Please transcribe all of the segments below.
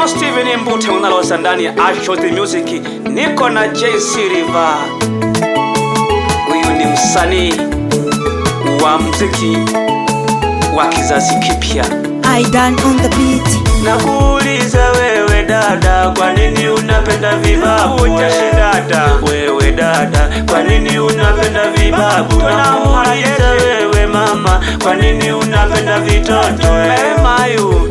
Kama Steven Mbute unalosa ndani ya Ashot Music, niko na J Silva. Huyu ni msanii wa muziki wa kizazi kipya. Aidan on the beat. Nakuuliza wewe dada, kwa nini unapenda vibabu? Dada wewe dada, kwa nini unapenda vibabu? Nakuuliza wewe mama, kwa nini unapenda vitoto? Mayu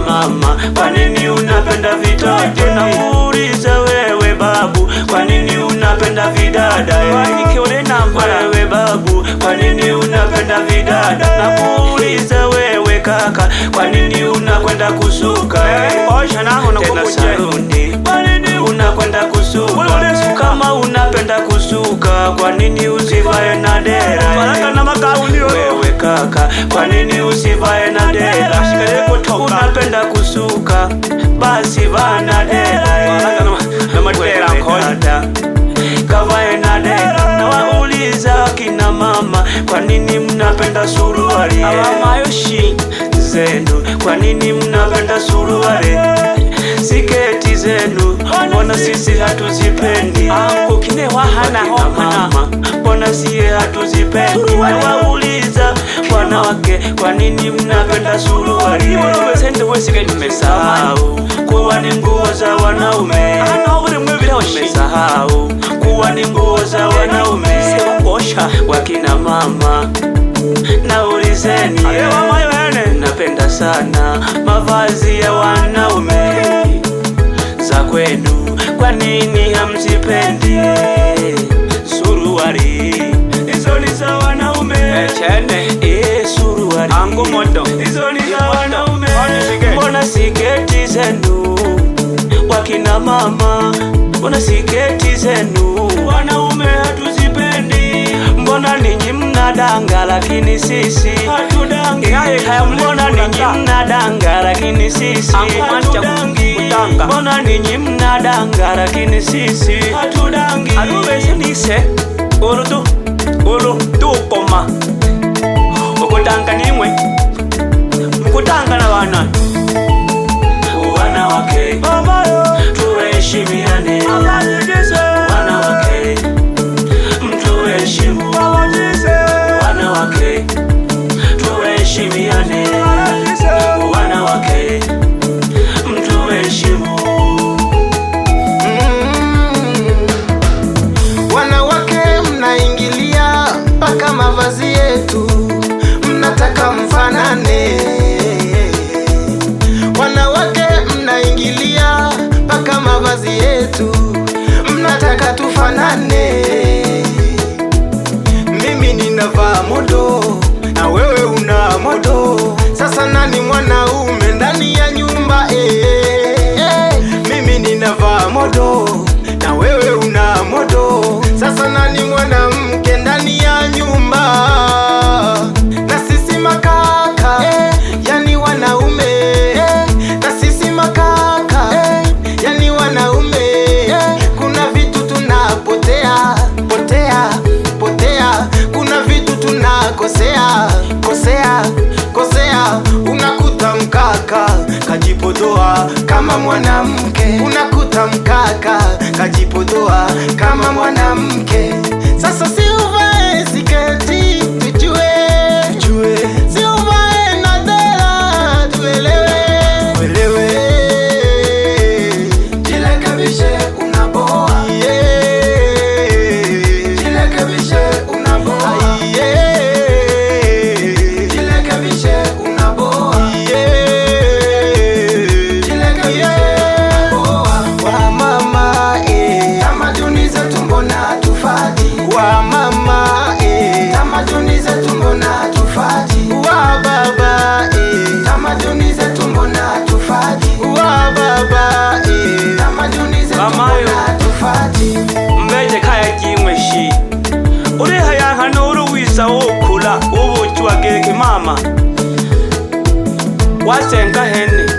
mama, kwa nini unapenda vitoto? Nakuuliza wewe babu, kwa nini unapenda vidada? Wewe babu, kwa nini unapenda vidada? Nakuuliza wewe kaka, kwa nini unakwenda kusuka? Tena saluni, kwa nini unakwenda kusuka? Kama unapenda kusuka, kwa nini usivae na dera? Wewe kaka, kwa nini usivae na dera? Unapenda kusuka, basi vaa na dera. Wewe dada, kavae na dera. Nawauliza kina mama, kwa nini mnapenda suruali? Abamayoshi zenu, kwa nini mnapenda suruali? Siketi zenu, mbona sisi hatuzipendi? Wakina mama, mbona siye hatuzipendi? Nawauliza wanawake, kwa nini mnapenda suruali? Mmesahau kuwa ni nguo za wanaume. Mmesahau kuwa ni nguo za wanaume. Wakina mama, naulizeni, napenda sana mavazi ya wanaume za kwenu, kwa nini hamzipendi? Suruali hizo ni za wanaume. Suruali hizo ni za wanaume. Mbona siketi zenu wakina mama, mbona siketi zenu wanaume hatuzipendi? Mbona ninyi mnadanga lakini sisi hatudangi? Mbona ninyi mnadanga lakini sisi hatudangi? Mbona ninyi mnadanga lakini sisi hatudangi? Alubese ulu ulu tukoma ukutanga nimwe mkutanga na wana wanawake, tuheshimiane wanawake, mtuheshimu wanawake, tuheshimiane wanawake, mtuheshimu. Wanawake mnaingilia mpaka mavazi yetu, mnataka mfanane. Wanawake mnaingilia mpaka mavazi yetu, mnataka tufanane. Mimi ninavaa modo na wewe una modo, sasa nani mwanaume ndani ya nyumba? Mimi ninavaa modo na wewe una modo, sasa nani mwanamke ndani ya nyumba? Na sisi makaka, yani wanaume, na sisi makaka, yani wanaume, kuna vitu tunapotea potea potea, kuna vitu tunakosea kosea kosea. Unakuta mkaka kajipodoa kama mwanamke, unakuta mkaka kajipodoa kama mwanamke. Sasa si uvae siketi tujue, tujue, si uvae na dera tuelewe, tuelewe. Jirekebishe unaboa, jirekebishe unaboa, jirekebishe unaboa, jirekebishe unaboa. Wa mama, tamaduni zetu mbona hatufati? Wa mama, tamaduni zetu mbona hatufati? Wa baba, tamaduni zetu mbona hatufati? Wa baba, tamaduni zetu Mamayo. mbona hatufati? Mbeje kaya jimwe shi urihayanka nuru wiza wokula ubuchwa geke mama wasenga hene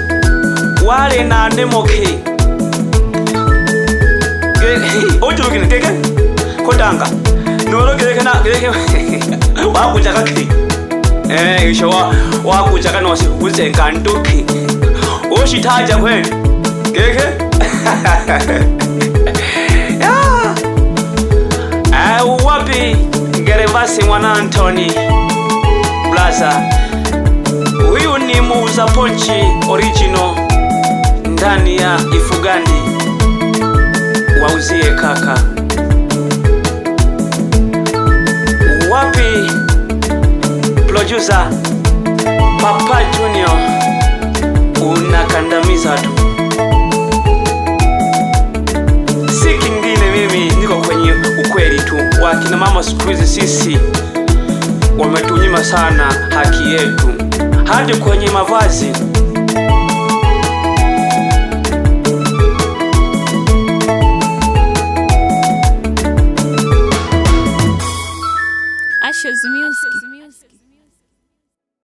wali na nemoke ujurugine geke kudanga nuru geke na geke wakuchaka ki isho wakuchaka nosi uzenga nduki ushitaja kweli. Gege. Yeah. Wapi Gervasi mwana Anthony Blaza, huyu ni muuza ponchi original ndani ya Ifugandi, wauzie kaka. Wapi producer Papa Junior, unakandamiza tu, si kingine. Mimi niko kwenye ukweli tu. Wakina mama siku hizi sisi wametunyima sana haki yetu, hadi kwenye mavazi.